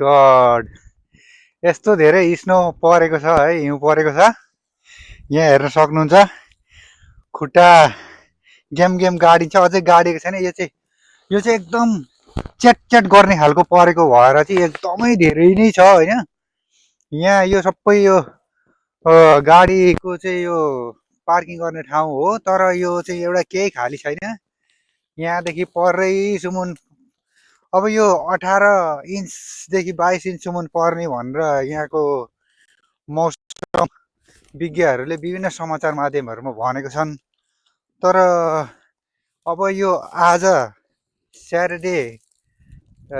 God यस्तो धेरै snow परेको छ है, हिउँ परेको छ। यहाँ हेर्न सक्नुहुन्छ खुट्टा गेम गेम गाडिन्छ, अझै गाडेको छैन। यो चाहिँ एकदम च्याट गर्ने खालको परेको भएर चाहिँ एकदमै धेरै नै छ होइन। यहाँ यो सबै यो गाडीको चाहिँ यो पार्किङ गर्ने ठाउँ हो, तर यो चाहिँ एउटा केही खाली छैन। यहाँदेखि परैसम्म अब यो 18 इन्चदेखि 22 इन्चसम्म पर्ने भनेर यहाँको मौसम विज्ञहरूले विभिन्न समाचार माध्यमहरूमा भनेको छन्। तर अब यो आज स्याटरडे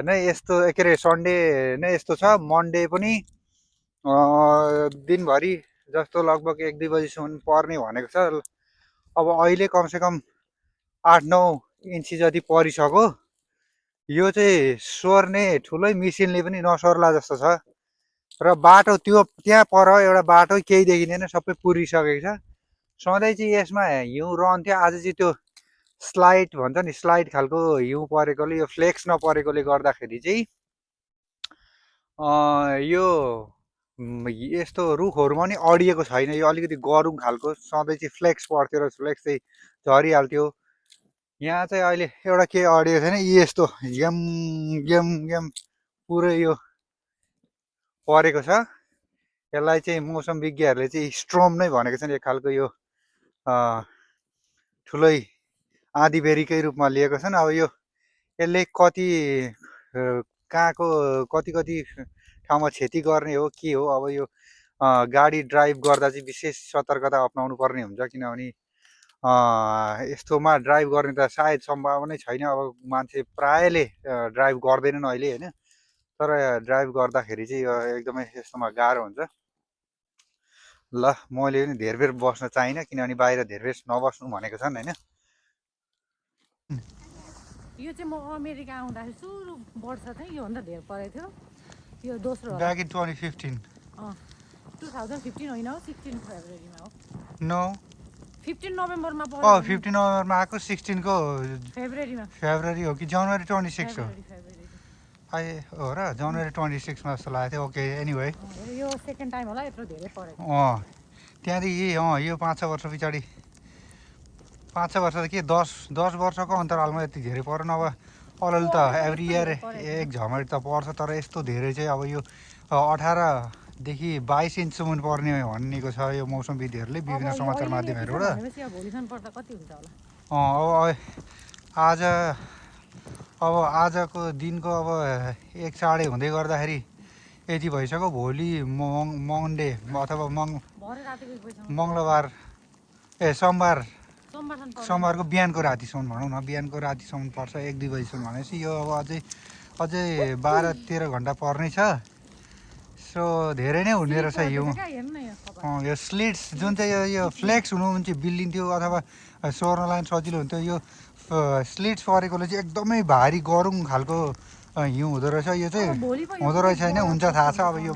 नै यस्तो, के अरे सन्डे नै यस्तो छ। मन्डे पनि दिनभरि जस्तो लगभग 1-2 बजीसम्म पर्ने भनेको छ। अब अहिले कमसेकम 8-9 इन्ची जति परिसक्यो। यो चाहिँ सोर्ने ठुलै मिसिनले पनि नसोर्ला जस्तो छ। र बाटो त्यहाँ पर एउटा बाटो केही देखिँदैन, सबै पुरिसकेको छ। सधैँ चाहिँ यसमा हिउँ रहन्थ्यो, आज चाहिँ त्यो स्लाइड भन्छ नि, स्लाइड खालको हिउँ परेकोले, यो फ्लेक्स नपरेकोले गर्दाखेरि चाहिँ यो यस्तो रुखहरूमा नि अडिएको छैन। यो अलिकति गरुङ खालको, सधैँ चाहिँ फ्लेक्स पर्थ्यो र फ्लेक्स चाहिँ झरिहाल्थ्यो। यहाँ चाहिँ अहिले एउटा केही अडिएको छैन। यस्तो गेम गेम गेम पुरै यो परेको छ। यसलाई चाहिँ मौसम विज्ञहरूले चाहिँ स्ट्रोम नै भनेको छन्। एक खालको यो ठुलै आँधीबेहरीकै रूपमा लिएको छन्। अब यो यसले कति कहाँको कति कति ठाउँमा क्षति गर्ने हो के हो, अब यो गाडी ड्राइभ गर्दा चाहिँ विशेष सतर्कता अप्नाउनु पर्ने हुन्छ। किनभने यस्तोमा ड्राइभ गर्ने त सायद सम्भावनै छैन। अब मान्छे प्रायले ड्राइभ गर्दैनन् अहिले होइन। तर ड्राइभ गर्दाखेरि चाहिँ एकदमै यस्तोमा गाह्रो हुन्छ। ल मैले पनि धेरै बेर बस्न चाहिनँ, किनभने बाहिर धेरै बेर नबस्नु भनेको छन् होइन। यो चाहिँ म अमेरिका आउँदाखेरि सुरु वर्ष चाहिँ योभन्दा धेरै परेको थियो। यो दोस्रो ब्याक इन 2015 2015 होइन हो, 16 फेब्रुअरीमा हो। नो 15 नोभेम्बरमा पर्यो। 15 नोभेम्बरमा आएको, 16 को फेब्रुअरी हो कि जनवरी 26 हो? हो र जनवरी 26 मा जस्तो लागेको थियो। ओके एनिवे यो सेकेन्ड टाइम होला यत्रो धेरै परेको। त्यहाँदेखि यो 5-6 वर्ष पछाडि, 5-6 वर्ष त के 10 वर्षको अन्तरालमा यति धेरै पर्यो। नभए अलिअलि त एभ्री इयर एक झमट त पर्छ। तर यस्तो धेरै चाहिँ अब यो 18देखि 22 इन्चसम्म पर्ने भनेको छ यो मौसमविदहरूले विभिन्न समाचार माध्यमहरूबाट। अब आजको दिनको अब 1 साढे हुँदै गर्दाखेरि यति भइसक्यो। भोलि मन्डे अथवा मङ्गलबार सोमबारको बिहानको रातिसम्म भनौँ न, बिहानको रातिसम्म पर्छ 1-2 बजीसम्म भनेपछि यो अब अझै 12-13 घन्टा पर्ने छ। सो धेरै नै हुने रहेछ हिउँ। यो स्लिड्स जुन चाहिँ यो फ्लेक्स हुनु चाहिँ बिल्लिन्थ्यो अथवा सोर्नलाई सजिलो हुन्थ्यो। यो स्लिड्स परेकोले चाहिँ एकदमै भारी गरुङ खालको हिउँ हुँदो रहेछ। यो चाहिँ हुँदो रहेछ होइन, हुन्छ थाहा छ। अब यो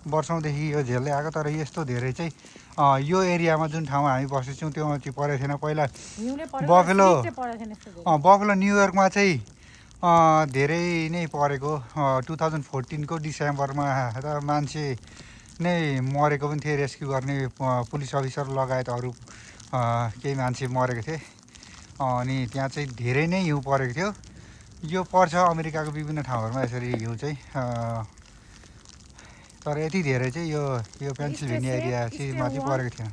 वर्षौँदेखि यो झेल्दै आएको। तर यस्तो धेरै चाहिँ यो एरियामा जुन ठाउँमा हामी बसेछौँ त्योमा चाहिँ परेको थिएन। पहिला बफेलो न्युयोर्कमा चाहिँ धेरै नै परेको। 2014 को डिसेम्बरमा त मान्छे नै मरेको पनि थिए। रेस्क्यु गर्ने पुलिस अफिसर लगायत अरू केही मान्छे मरेको थिए। अनि त्यहाँ चाहिँ धेरै नै हिउँ परेको थियो। यो पर्छ अमेरिकाको विभिन्न ठाउँहरूमा यसरी हिउँ चाहिँ। तर यति धेरै चाहिँ यो पेन्सिल्भेनिया एरिया चाहिँ परेको थिएन।